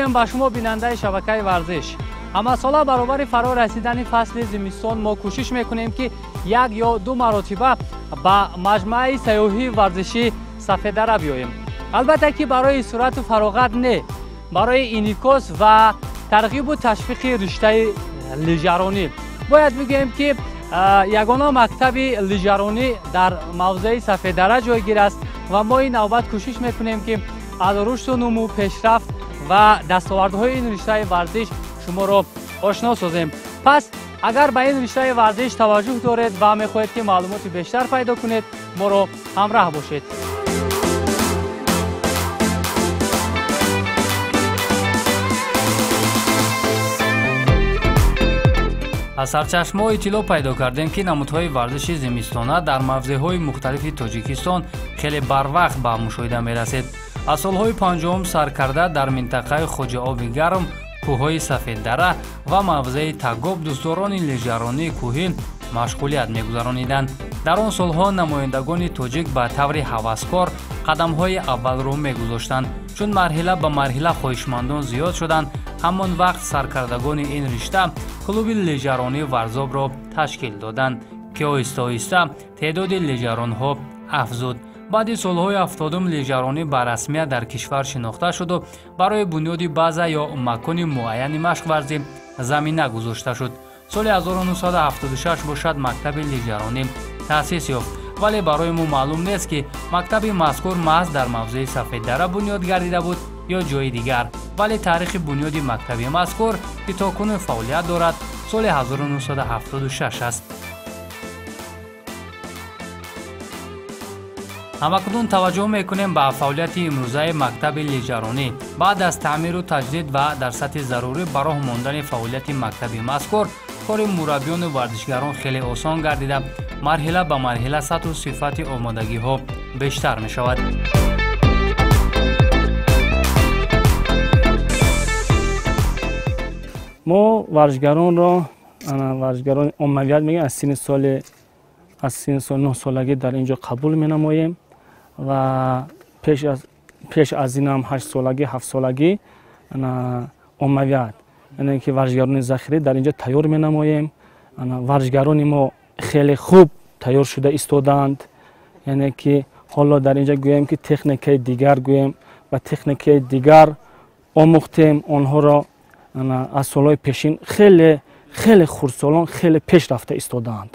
Мегӯем ба шумо, бинандаи шабакаи варзиш. Ҳамасола баробари фаро расидани фасли зимистон мо кӯшиш мекунем, ки як ё ду маротиба ба маҷмӯаи сайёҳии варзишӣ Сафеддара биёем. Албатта ки барои истироҳату фароғат не, барои инъикос ва тарғибу ташвиқи риштаи лижаронӣ. Бояд бигӯем, ки ягона мактаби лижаронӣ дар мавзеи Сафеддара ҷойгир аст ва мо ин навбат кӯшиш мекунем, ки аз рушду нумӯ, пешрафт ва дастовардҳои ин риштаи варзиш шуморо ошно созем. Пас агар ба ин риштаи варзиш таваҷҷӯҳ доред ва мехоҳед, ки маълумоти бештар пайдо кунед, моро ҳамраҳ бошед. Аз сарчашмаҳо иттилоъ пайдо кардем, ки намудҳои варзиши зимистона дар мавзеъҳои мухталифи Тоҷикистон хеле барвақт ба мушоҳида мерасед. Аз солҳои 50-ум сар карда дар минтақаи Хоҷаоби Гарм, кӯҳҳои Сафеддара ва мавзеи Тагоб дӯстдорони лижаронии кӯҳӣ машғулият мегузарониданд. Дар он солҳо намояндагони тоҷик ба таври ҳаваскор қадамҳои аввалро мегузоштанд. Чун марҳила ба марҳила хоҳишмандон зиёд шуданд, ҳамон вақт саркардагони ин ришта клуби лижаронии Варзобро ташкил доданд, ки оҳиста оҳиста теъдоди лижаронҳо афзуд. Баъди солҳои 70-ум лижаронӣ ба расмият дар кишвар шинохта шуду барои бунёди база ё макони муайяни машқварзӣ замина гузошта шуд. Соли 1976 бошад, мактаби лижаронӣ таъсис ёфт, вале барои мо маълум нест, ки мактаби мазкур маҳз дар мавзеи Сафеддара бунёд гардида буд ё ҷои дигар. Вале таърихи бунёди мактаби мазкур, ки то кунун фаъолият дорад, соли 1976 аст. Ҳамакнун таваҷҷӯҳ мекунем ба фаъолияти имрӯзаи мактаби лижаронӣ. Баъд аз таъмиру таҷдид ва дар сатҳи зарурӣ ба роҳ мондани фаъолияти мактаби мазкур, кори мураббиёну варзишгарон хеле осон гардида, марҳила ба марҳила сатҳу сифати омодагиҳо бештар мешавад. Мо варзишгаронро, варзишгарони оммавият мегӯем, аз синни сол 9 солагӣ дар ин ҷо қабул менамоем ва пеш аз инам 8 солагӣ, 7 солагӣ оммавият, яъне ки варзишгарони захирӣ дар ин ҷо тайёр менамоем. Варзишгарони мо хеле хуб тайёр шуда истодаанд, яъне ки ҳоло дар ин ҷо гӯем, ки техникаи дигар гӯем ва техникаи дигар омӯхтем онҳоро. Аз солҳои пешин хеле хеле хурдсолон хеле пеш рафта истодаанд.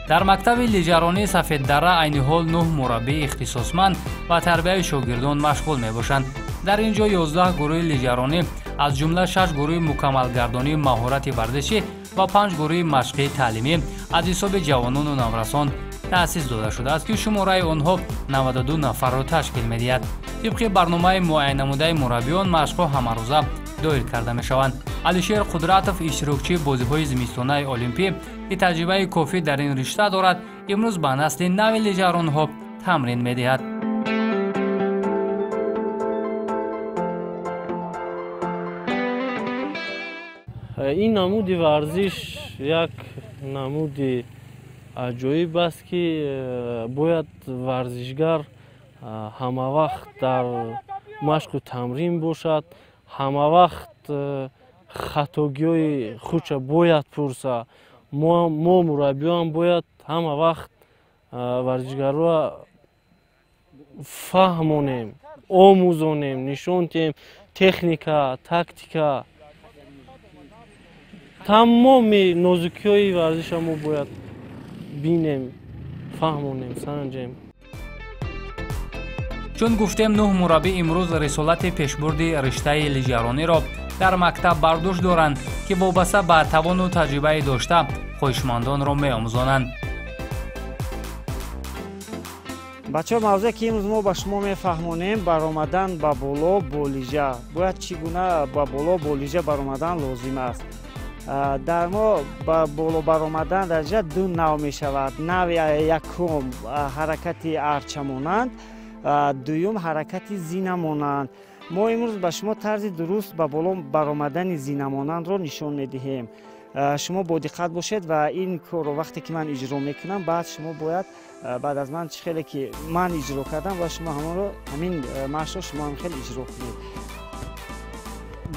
Дар мактаби лижаронии Сафеддара айни ҳол нӯҳ мураббии ихтисосманд ба тарбияи шогирдон машғул мебошанд. Дар ин ҷо 11 гурӯҳи лижаронӣ, аз ҷумла шаш гурӯҳи мукаммалгардонии маҳорати варзишӣ ва панҷ гурӯҳи машқии таълимӣ аз ҳисоби ҷавонону наврасон таъсис дода шудааст, ки шумораи онҳо 92 нафарро ташкил медиҳад. Тибқи барномаи муайяннамудаи мураббиён машқҳо ҳамарӯза доир карда мешаванд. Алишер Қудратов, иштирокчии бозиҳои зимистонаи олимпӣ, ки таҷрибаи кофӣ дар ин ришта дорад, имрӯз ба насли нави лижаронҳо тамрин медиҳад. Ин намуди варзиш як намуди аҷоиб аст, ки бояд варзишгар ҳамавақт дар машқу тамрин бошад, ҳамавақт хатогиҳои худша бояд пурса. Мо мураббиёам бояд ҳама вақт варзишгарро фаҳмонем, омӯзонем, нишон диҳем техника, тактика, тамоми нозукиҳои варзиша мо бояд бинем, фаҳмонем, санҷем. Чун гуфтем, нӯҳ мураббӣ имрӯз рисолати пешбурди риштаи лижарониро дар мактаб бар дӯш доранд, ки вобаста ба тавону таҷрибаи дошта хоҳишмандонро меомӯзонанд. Бачаҳо, мавзӯе, ки имрӯз мо ба шумо мефаҳмонем, баромадан ба боло бо лижа. Бояд чӣ гуна ба боло бо лижа баромадан лозим аст. Дар мо ба боло баромадан дар лижа ду нав мешавад. Нави якум ҳаракати арчамонанд, дуюм ҳаракати зинамонанд. Мо имрӯз ба шумо тарзи дуруст ба боло баромадани зинамонандро нишон медиҳем. Шумо бо диққат бошед ва ин корро вақте ки ман иҷро мекунам, баъд шумо бояд баъд аз ман чӣ хеле ки ман иҷро кардам ва шумо ҳамонро ҳамин машқро шумо ҳам хеле иҷро кунед.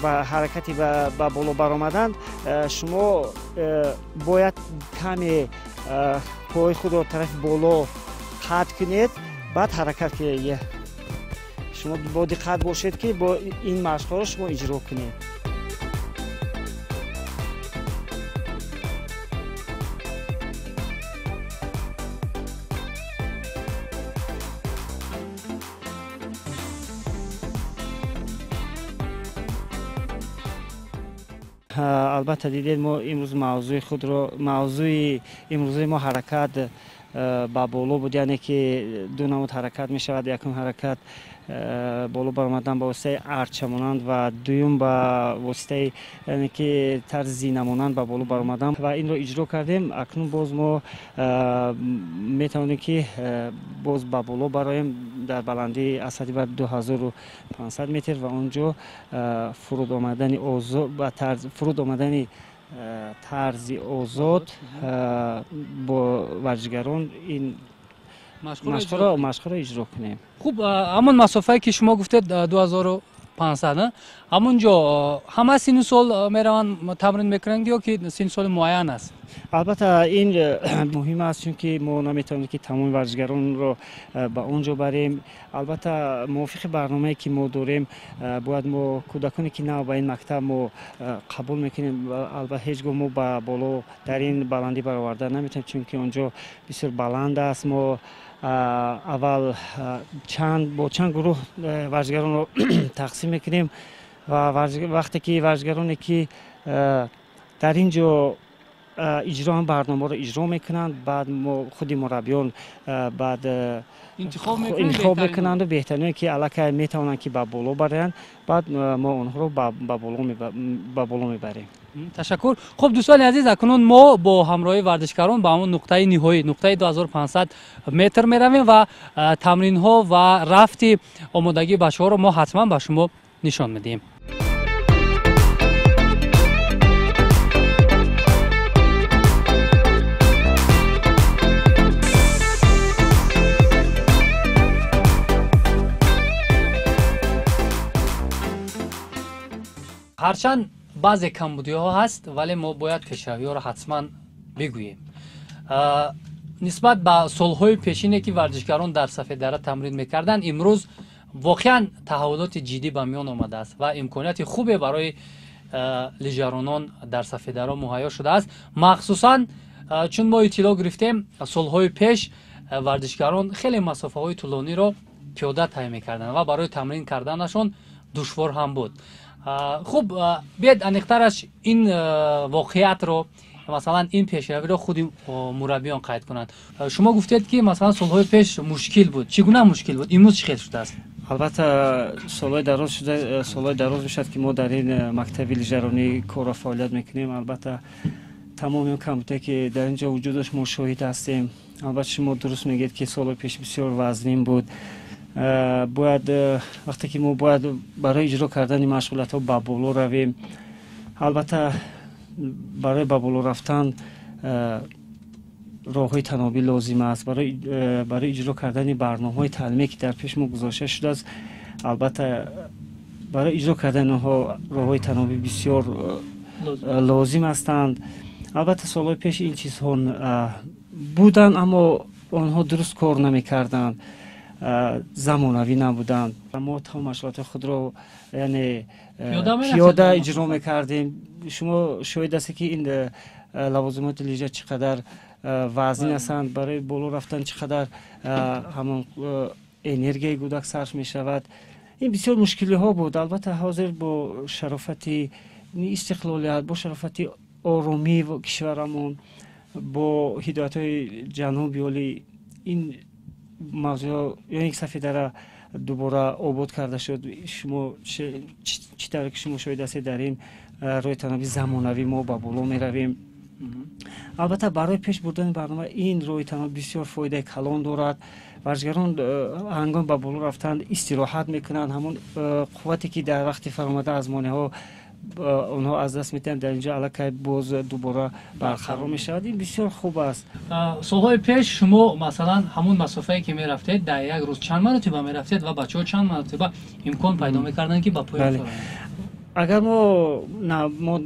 Ба ҳаракати ба боло баромадан шумо бояд каме пои худро тарафи боло қат кунед, баъд ҳаракат кунед. Шумо бо диққат бошед ки бо ин машқҳоро шумо иҷро кунед. Албатта дидед, мо имрӯз мавзӯи худро, мавзӯи имрӯзаи мо ҳаракат ба боло буд, яъне ки ду намуд ҳаракат мешавад. Якум ҳаракат боло баромадан ба воситаи арчамонанд ва дуюм ба воситаи яъне ки тарзи зинамонанд ба боло баромадан ва инро иҷро кардем. Акнун боз мо метавонем ки боз ба боло бароем дар баландии аз сатҳи баҳр 2500 метр ва он ҷо фуруд омадани озод ба тарз фуруд омадани тарзи озод бо варзишгарон ин машқро иҷро кунем. Хуб, ҳамон масофае ки шумо гуфтед 2500, ҳамон ҷо ҳама синну сол мераванд тамрин мекунанд ё ки синну соли муайян аст? Албатта ин муҳим аст, чунки мо наметавонем ки тамоми варзишгаронро ба он ҷо барем. Албатта мувофиқи барномае ки мо дорем, бояд мо кӯдаконе ки нав ба ин мактаб мо қабул мекунем, албатта ҳеҷ гоҳ мо ба боло дар ин баландӣ бароварда наметавонем, чунки он ҷо бисёр баланд аст. Мо аввал бо чанд гурӯҳ варзишгаронро тақсим мекунем ва вақте ки варзишгароне ки дар ин ҷо иҷро барномаро иҷро мекунанд, баъд мо худи мураббиён баъд интихоб мекунанду беҳтарине ки аллакай метавонанд ки ба боло бароянд, баъд мо онҳоро ба боло мебарем. Ташаккур. Хуб, дӯстони азиз, акнун мо бо ҳамроҳии варзишкарон ба ҳамон нуқтаи ниҳоӣ, нуқтаи 2500 метр меравем ва тамринҳо ва рафти омодагии бачаҳоро мо ҳатман ба шумо нишон медиҳем. Ҳарчанд баъзе камбудиҳо ҳаст, вале мо бояд пешравиҳоро ҳатман бигӯем. Нисбат ба солҳои пешине ки варзишгарон дар Сафеддара тамрин мекарданд, имрӯз воқеан таҳаввулоти ҷиддӣ ба миён омадааст ва имконияти хубе барои лижаронон дар Сафеддара муҳайё шудааст. Махсусан чун мо иттилоъ гирифтем, солҳои пеш варзишгарон хеле масофаҳои тӯлониро пиёда тай мекарданд ва барои тамрин карданашон душвор ҳам буд. Хуб, биёед аниқтараш ин воқеиятро, масалан ин пешравиро худи мураббиён қайд кунанд. Шумо гуфтед ки масалан солҳои пеш мушкил буд. Чӣ гуна мушкил буд? Имрӯз чӣ хел шудааст? Албатта солҳои дароз шуда, солҳои дароз мешавад ки мо дар ин мактаби лижаронӣ корро фаъолият мекунем. Албатта тамоми он камбуде ки дар ин ҷо вуҷуд дошт мо шоҳид ҳастем. Албатта шумо дуруст мегӯед ки солҳои пеш бисёр вазнин буд. Бояд вақте ки мо бояд барои иҷро кардани машғулиятҳо ба боло равем, албатта барои ба боло рафтан роҳҳои танобӣ лозим аст. Барои иҷро кардани барномаҳои таълимие ки дар пеш мо гузошта шудааст, албатта барои иҷро кардани онҳо роҳҳои танобӣ бисёр лозим ҳастанд. Албатта солҳои пеш ин чизҳо буданд, аммо онҳо дуруст кор намекарданд, замонавӣ набуданд. Мо тамом машғулиятҳои худро яъне пиёда иҷро мекардем. Шумо шоҳид ҳастед ки ин лавозимоти лижа чӣ қадар вазнин ҳастанд, барои боло рафтан чӣ қадар ҳамон энергияи гудак сарф мешавад. Ин бисёр мушкилиҳо буд. Албатта ҳозир бо шарофати истиқлолият, бо шарофати оромии кишварамон, бо ҳидоятҳои ҷаноби олӣ ин мавзӯъ яъне Сафеддара дубора обод карда шуд. Шумо чӣ тавре ки шумо шоҳид ҳастед, дар ин роҳи таноби замонавӣ мо ба боло меравем. Албатта барои пеш бурдани барнома ин роҳи таноб бисёр фоидаи калон дорад. Варзишгарон ҳангоми ба боло рафтан истироҳат мекунанд, ҳамон қуввате ки дар вақти фаромада аз монеаҳо онҳо аз даст метиҳанд, дар инҷо аллакай боз дубора барқарор мешавад. Ин бисёр хуб аст. Солҳои пеш шумо масалан ҳамун масофае ки мерафтед, дар як рӯз чанд маротиба мерафтед ва бачаҳо чанд маротиба имкон пайдо мекарданд, ки ба поён фароянд? Агар мо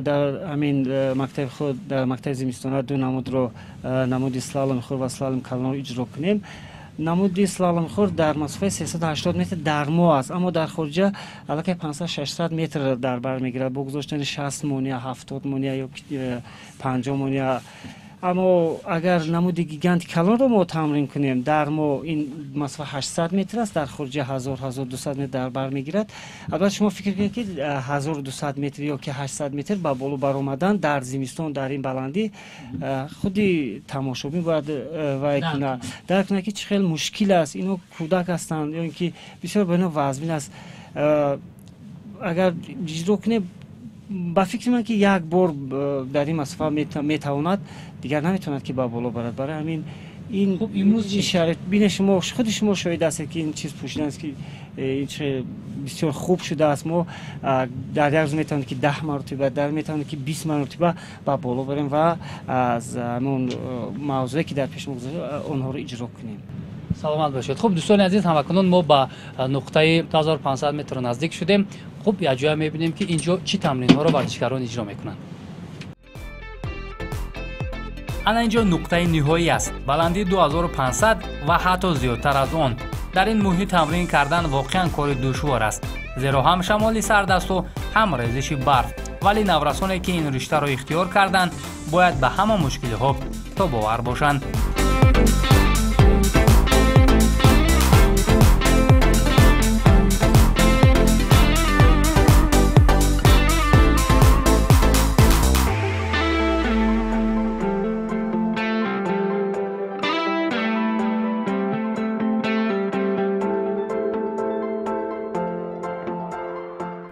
дар ҳамин мактаби худ, дар мактаби зимистона ду намудро, намуди слаломи хурд ва слаломи калонро иҷро кунем, намуди слаломи хурд дар масофаи 380 метр дар моҳ аст, аммо дар хориҷа аллакай 500-600 метр дар бар мегирад бо гузоштани 60 монеа, 70 монеа ё 50 монеа. Аммо агар намуди гиганти калонро мо тамрин кунем, дар мо ин масофа 800 метр аст, дар хориҷа 1000-1200 метр дар бар мегирад. Албатта шумо фикр кунед, ки 1200 метр ё ки 800 метр ба боло баромадан дар зимистон дар ин баландӣ, худи тамошобин бояд вай кунад, дарк кунад, ки чӣ хел мушкил аст. Ино кӯдак ҳастанд ё ин ки бисёр ба ино вазмин аст. Агар иҷро кунем, ба фикри ман, ки як бор дар ин масофа метавонад, дигар наметавонад, ки ба боло барад. Барои ҳамин ин шароит, бине, шумо худи шумо шоҳид ҳастед, ки ин чиз пӯшидан аст, ки ин чи бисёр хуб шудааст. Мо дар як рӯз метавонем, ки 10 маротиба, дар метавонем, ки 20 маротиба ба боло барем ва аз ҳамон мавзӯе, ки дар пеш мо гузошта, онҳоро иҷро кунем. Саломат бошед. Хуб, дӯстони азиз, ҳамакунун мо ба нуқтаи 2500 метр наздик шудем. Хуб, якҷоя мебинем, ки инҷо чӣ тамринҳоро варзишгарон иҷро мекунанд. Ана инҷо нуқтаи ниҳоӣ аст, баландии 2500 ва ҳатто зиёдтар аз он. Дар ин муҳит тамрин кардан воқеан кори душвор аст, зеро ҳам шамоли сард асту ҳам резиши барф. Вале наврасоне, ки ин риштаро ихтиёр карданд, бояд ба ҳама мушкилиҳо тобовар бошанд.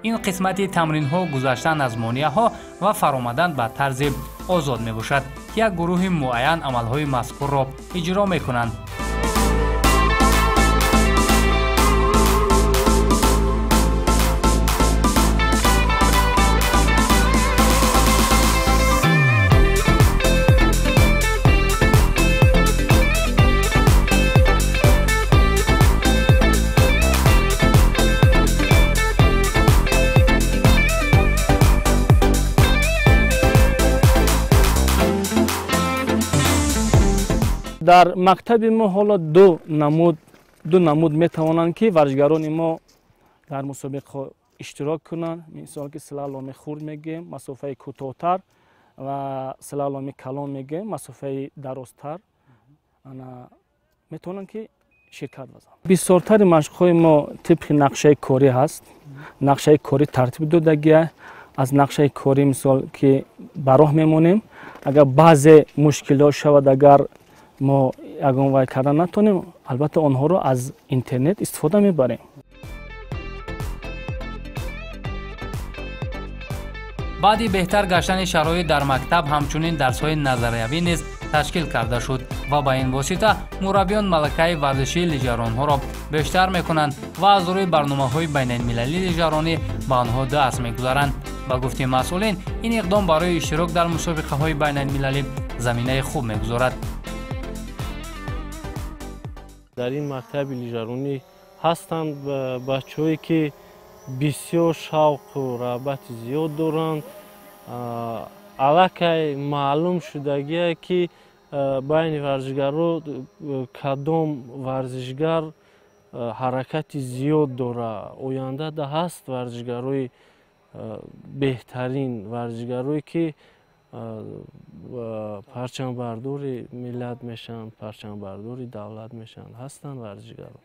Ин қисмати тамринҳо гузаштан аз монеаҳо ва фаромадан ба тарзи озод мебошад, ки як гурӯҳи муайян амалҳои мазкурро иҷро мекунанд. Дар мактаби мо ҳоло ду намуд метавонанд, ки варзишгарони мо дар мусобиқаҳо иштирок кунанд. Мисол ки слаломи хурд мегӯем, масофаи кӯтоҳтар, ва слаломи калон мегӯем, масофаи дарозтар, метавонанд, ки ширкат вазанд. Бисёртари машқҳои мо тибқи нақшаи корӣ ҳаст. Нақшаи корӣ тартиб додагия. Аз нақшаи корӣ, мисол ки ба роҳ мемонем. Агар баъзе мушкилиҳо шавад, агар мо ягон вай карда натонем, албатта онҳоро аз интернет истифода мебарем. Баъди беҳтар гаштани шароит дар мактаб, ҳамчунин дарсҳои назариявӣ низ ташкил карда шуд ва ба ин восита мураббиён малакаи варзишии лижаронҳоро бештар мекунанд ва аз рӯи барномаҳои байналмилалии лижаронӣ ба онҳо дарс мегузаранд. Ба гуфти масъулин, ин иқдом барои иштирок дар мусобиқаҳои байналмилалӣ заминаи хуб мегузорад. Дар ин мактаби лижаронӣ ҳастанд бачаҳое, ки бисёр шавқу рағбати зиёд доранд. Аллакай маълум шудагие, ки байни варзишгаро кадом варзишгар ҳаракати зиёд дорад. Ояндада ҳаст варзишгарои беҳтарин, варзишгарое, ки парчамбардори миллат мешаванд, парчамбардори давлат мешаванд, ҳастанд варзишгарон.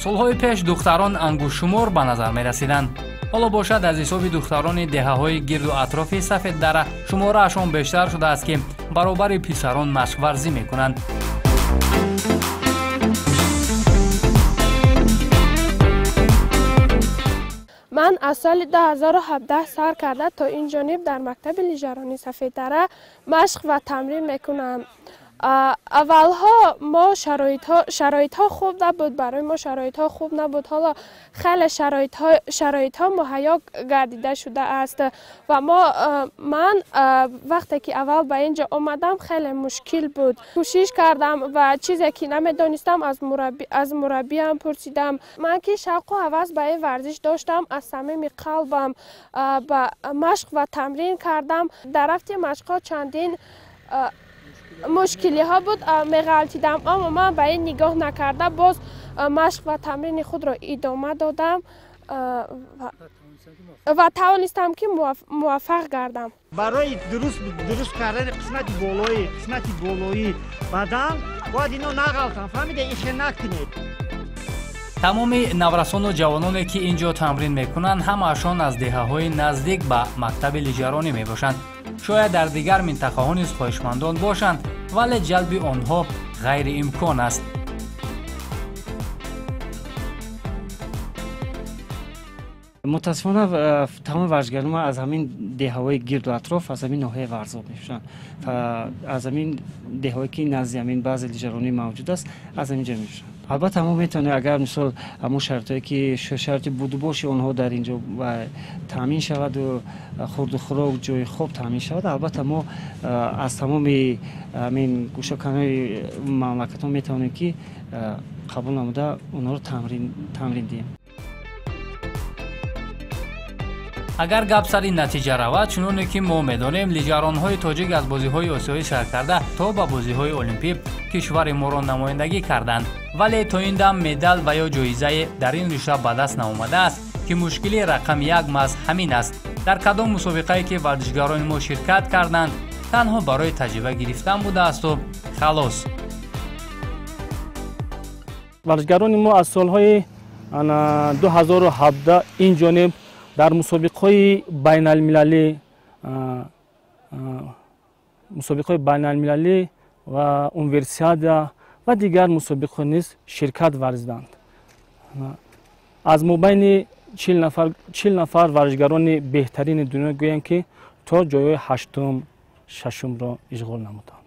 Солҳои пеш духтарон ангуштшумор ба назар мерасиданд. Ҳоло бошад, аз ҳисоби духтарони деҳаҳои гирду атрофи Сафеддара шумораашон бештар шудааст, ки баробари писарон машқварзӣ мекунанд. Ман аз соли 2017 сар карда то ин ҷониб дар мактаби лижаронии Сафеддара машқ ва тамрин мекунам. Аввалҳо мо шароитҳо хуб набуд, барои мо шароитҳо хуб набуд. Ҳоло хеле шароитҳо муҳайё гардида шудааст ва ман вақте ки аввал ба ин ҷо омадам, хеле мушкил буд. Кӯшиш кардам ва чизе ки намедонистам аз мураббиам пурсидам. Ман ки шавқу ҳавас ба ин варзиш доштам, аз самими қалбам ба машқ ва тамрин кардам. Дар рафти машқҳо чандин мушкилиҳо буд, меғалтидам, аммо ман ба ин нигоҳ накарда боз машқ ва тамрини худро идома додам ва тавонистам ки муваффақ гардам. Барои дуруст кардани қисмати болоии бадан бояд ино нағалтам, фаҳмида, ихе накунед. Тамоми наврасону ҷавононе, ки ин ҷо тамрин мекунанд, ҳамаашон аз деҳаҳои наздик ба мактаби лиҷаронӣ мебошанд. Шояд дар дигар минтақаҳо низ хоҳишмандон бошанд, вале ҷалби онҳо ғайриимкон аст. Мутаассифона, тамоми варзишгарони мо аз ҳамин деҳаҳои гирду атроф, аз ҳамин ноҳияи Варзоб мешаванд. Аз ҳамин деҳаҳое ки назди ҳамин баъзе лиҷаронӣ мавҷуд аст, аз ҳамин ҷо мешаванд. Албатта, мо метавонем, агар мисол ҳамон шароитое ки шароити будубоши онҳо дар ин ҷо таъмин шаваду хурду хӯрок, ҷои хоб таъмин шавад, албатта мо аз тамоми ҳамин гӯшаканои мамлакатҳо метавонем ки қабул намуда онҳоро тамрин диҳем. Агар гап сари натиҷа равад, чуноне ки мо медонем, лиҷаронҳои тоҷик аз бозиҳои осиёӣ сар карда то ба бозиҳои олимпӣ кишвари моро намояндагӣ карданд, вале то ин дам медал ва ё ҷоизае дар ин ришта ба даст наомадааст, ки мушкили рақами як маҳз ҳамин аст. Дар кадом мусобиқае ки варзишгарони мо ширкат карданд, танҳо барои таҷриба гирифтан будаасту халос. Варзишгарони мо аз солҳои 2017 ин ҷониб дар мусобиқаҳои байналмилалӣ ва универсиада ва дигар мусобиқаҳо низ ширкат варзиданд. Аз мобайни 40 нафар варзишгарони беҳтарини дунё гӯянд, ки то ҷойҳои ҳаштум, шашумро ишғол намуданд.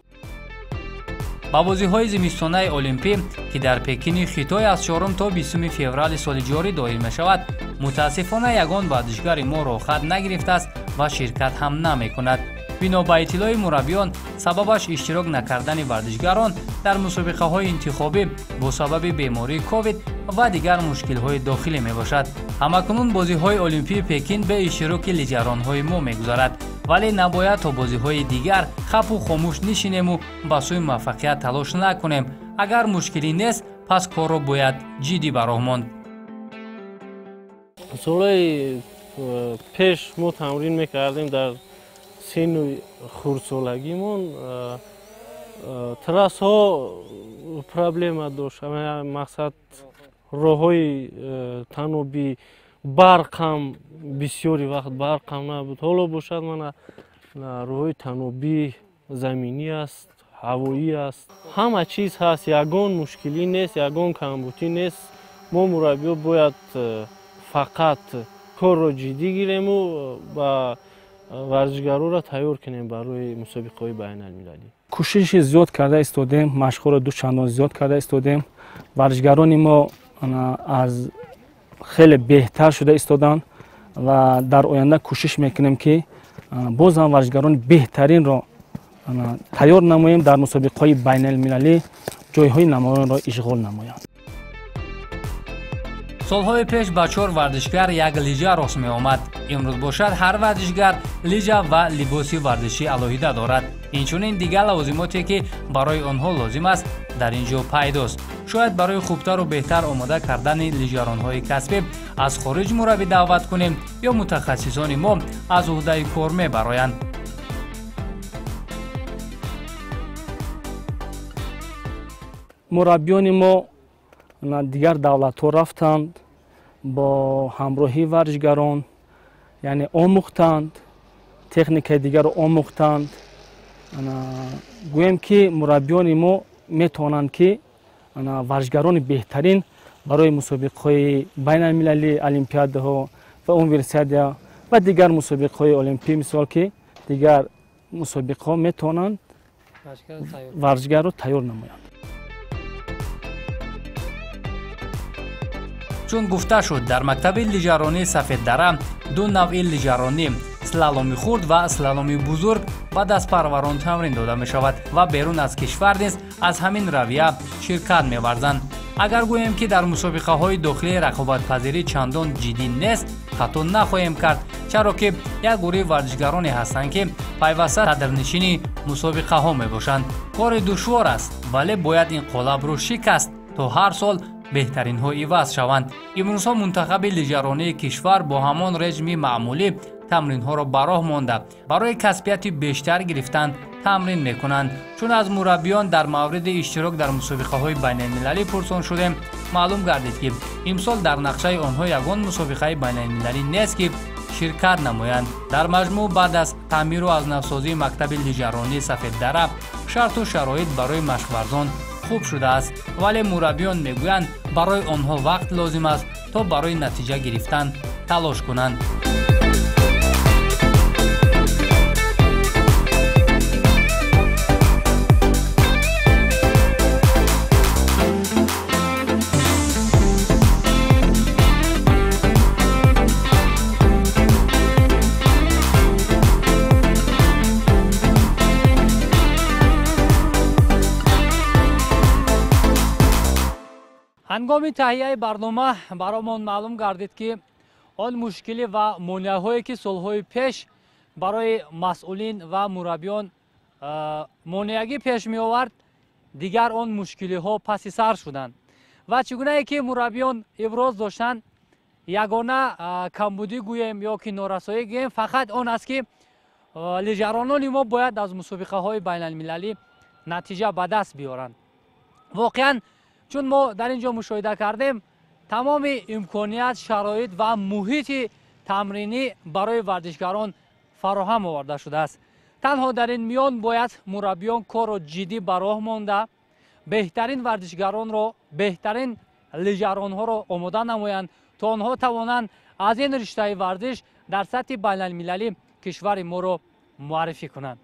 Ба бозиҳои зимистонаи олимпӣ, ки дар Пекини Хитой аз 4 то 20 феврали соли ҷорӣ доир мешавад, мутаассифона ягон варзишгари мо роҳхат нагирифтааст ва ширкат ҳам намекунад. Бино ба иттилои мураббиён, сабабаш иштирок накардани варзишгарон дар мусобиқаҳои интихобӣ бо сабаби бемории ковид ва дигар мушкилҳои дохилӣ мебошад. Ҳамакунун бозиҳои олимпии Пекин бе иштироки лиҷаронҳои мо мегузарад, вале набояд то бозиҳои дигар хапу хомӯш нишинему ба сӯи муваффақият талош накунем. Агар мушкилӣ нест, пас корро бояд ҷиддӣ ба роҳ монд. Солҳои пеш мо тамрин мекардем, дар синну хурдсолагимон трассҳо проблема дошт, мақсад роҳҳои танобӣ, барқам бисёри вақт барқам набуд. Ҳоло бошад, мана роҳҳои танобӣ заминӣ аст, ҳавоӣ аст, ҳама чиз ҳаст, ягон мушкилӣ нест, ягон камбутӣ нест. Мо мураббиё бояд фақат корро ҷиддӣ гирему ба варзишгароро тайёр кунем барои мусобиқаҳои байналмилалӣ. Кӯшиши зиёд карда истодем, машқҳоро дучандон зиёд карда истодем. Варзишгарони мо аз хеле беҳтар шуда истоданд ва дар оянда кӯшиш мекунем, ки боз ҳам варзишгарони беҳтаринро тайёр намоем, дар мусобиқаҳои байналмилалӣ ҷойҳои намоёнро ишғол намоянд. Солҳои пеш ба чор варзишгар як лиҷа рост меомад. Имрӯз бошад, ҳар варзишгар лиҷа ва либоси варзишӣ алоҳида дорад. Инчунин дигар лавозимоте, ки барои онҳо лозим аст, дар ин ҷо пайдост. Шояд барои хубтару беҳтар омода кардани лиҷаронҳои касбӣ аз хориҷ мураббӣ даъват кунем ё мутахассисони мо аз уҳдаи кор мебароянд. Мураббиёни мо дигар давлатҳо рафтанд, бо ҳамроҳии варзишгарон, яъне омӯхтанд, техникаи дигарро омӯхтанд. Гӯем, ки мураббиёни мо метавонанд, ки варзишгарони беҳтарин барои мусобиқаҳои байналмилалӣ, олимпиадаҳо ва универсиада ва дигар мусобиқаҳои олимпӣ, мисол ки дигар мусобиқаҳо метавонанд варзишгарро тайёр намоянд. Чун гуфта шуд, дар мактаби лижаронии Сафеддара ду навъи лижаронӣ слаломи хурд ва слаломи бузург ба дастпарварон тамрин дода мешавад ва берун аз кишвар низ аз ҳамин равия ширкат меварзанд. Агар гӯем, ки дар мусобиқаҳои дохилии рақобатпазирӣ чандон ҷиддӣ нест, хато нахоҳем кард, чаро ки як гурӯҳи варзишгароне ҳастанд, ки пайваста садрнишини мусобиқаҳо мебошанд. Кори душвор аст, вале бояд ин қолабро шикаст, то ҳар сол беҳтаринҳо иваз шаванд. Имрӯзҳо мунтахаби лижаронии кишвар бо ҳамон режими маъмулӣ тамринҳоро ба роҳ монда, барои касбияти бештар гирифтан тамрин мекунанд. Чун аз мураббиён дар мавриди иштирок дар мусобиқаҳои байналмилалӣ пурсон шудем, маълум гардид, ки имсол дар нақшаи онҳо ягон мусобиқаи байналмилалӣ нест, ки ширкат намоянд. Дар маҷмӯъ, баъд аз таъмиру аз навсозии мактаби лижаронии Сафеддара шарту шароит барои машқварзон хуб шудааст, вале мураббиён мегӯянд, барои онҳо вақт лозим аст, то барои натиҷа гирифтан талош кунанд. Ҳангоми таҳияи барнома баромон маълум гардид, ки он мушкилӣ ва монеаҳое, ки солҳои пеш барои масъулин ва мураббиён монеагӣ пеш меовард, дигар он мушкилиҳо паси сар шуданд. Ва чӣ гунае ки мураббиён иброз доштанд, ягона камбудӣ гӯем ё ки норасоӣ гӯем, фақат он аст, ки лижаронони мо бояд аз мусобиқаҳои байналмилалӣ натиҷа ба даст биёранд. Воқеан, чун мо дар ин ҷо мушоҳида кардем, тамоми имконият, шароит ва муҳити тамринӣ барои варзишгарон фароҳам оварда шудааст. Танҳо дар ин миён бояд мураббиён корро ҷиддӣ ба роҳ монда, беҳтарин варзишгаронро, беҳтарин лижаронҳоро омода намоянд, то онҳо тавонанд аз ин риштаи варзиш дар сатҳи байналмилалӣ кишвари моро муаррифӣ кунанд.